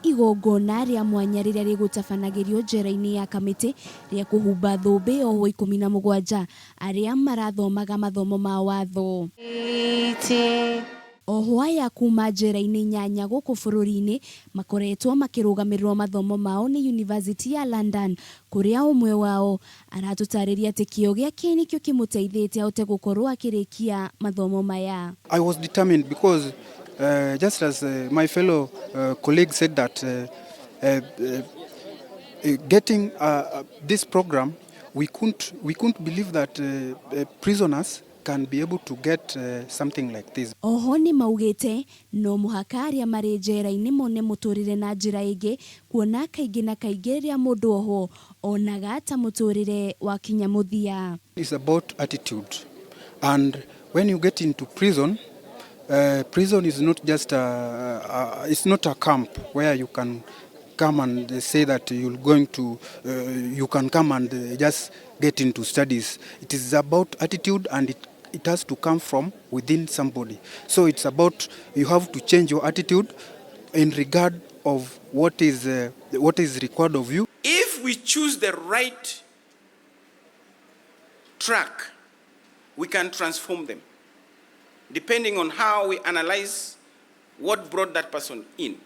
Igongona rĩa mwanya rĩrĩa rĩgũtabanagĩrio njera-inĩ ya Kamĩtĩ rĩa kũhumba thũmbĩ ohwo 17 arĩa marathomaga mathomo ma watho. Ohwo aya kuma njera-inĩ nyanya gũkũ bũrũri-inĩ makoretwo makĩrũgamĩrĩrwo mathomo mao nĩ Yunivasĩtĩ ya London kũrĩa ũmwe wao aratũtarĩria atĩ kĩo gĩake nĩkĩo kĩmũteithĩtie ahote gũkorwo akĩrĩkia mathomo maya. I was determined because just as my fellow colleague said that getting this program, we couldn't believe that prisoners can be able to get something like this. Oho nĩ maugĩte no mũhaka arĩa marĩ njera-inĩ mone mũtũrĩre na njĩra ĩngĩ, kuona kaingĩ na kaingĩ rĩrĩa mũndũ ohwo onaga ta mũtũrĩre wakinya mũthia. It's about attitude. And when you get into prison, prison is not just it's not a camp where you can come and say that you're going to, you can come and just get into studies. It is about attitude, and it has to come from within somebody. So it's about you have to change your attitude in regard of what is required of you. If we choose the right track, we can transform them, depending on how we analyze what brought that person in.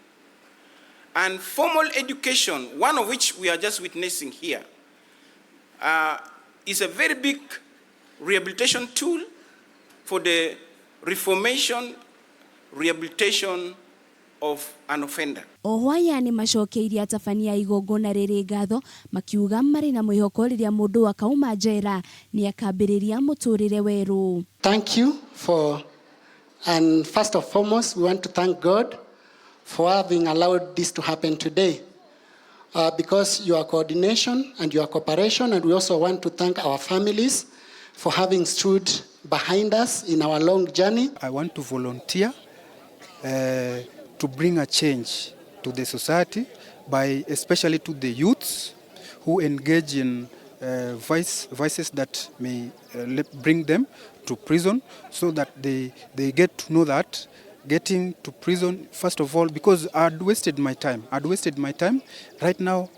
And formal education, one of which we are just witnessing here, is a very big rehabilitation tool for the reformation, rehabilitation of an offender. Oho aya nĩ macokeirie atabania a igongona rĩrĩ ngatho, makiuga marĩ na mwĩhoko rĩrĩa mũndũ akauma njera nĩ akambĩrĩria mũtũrĩre werũ. Thank you for, and first of foremost, we want to thank God for having allowed this to happen today. Because your coordination and your cooperation, and we also want to thank our families for having stood behind us in our long journey. I want to volunteer to bring a change to the society by especially to the youths who engage in vices that may bring them to prison, so that they get to know that getting to prison, first of all, because I'd wasted my time. I'd wasted my time. Right now,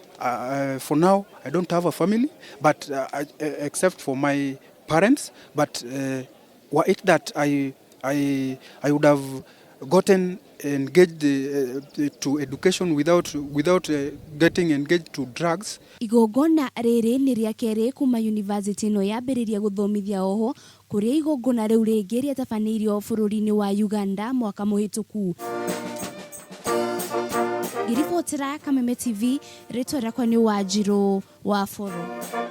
for now, I don't have a family, but except for my parents. But were it that I would have gotten engaged to education without getting engaged to drugs. Igongona rĩrĩ nĩ rĩa kerĩ kuma yunivasĩtĩ ĩno yambĩrĩria gũthomithia oho, kũrĩa igongona rĩu rĩngĩ rĩatabanĩirio bũrũri-inĩ wa Uganda mwaka mũhĩtũku. Ngĩribotera Kameme TV, rĩtwa rĩakwa nĩ Wanjirũ wa Boro.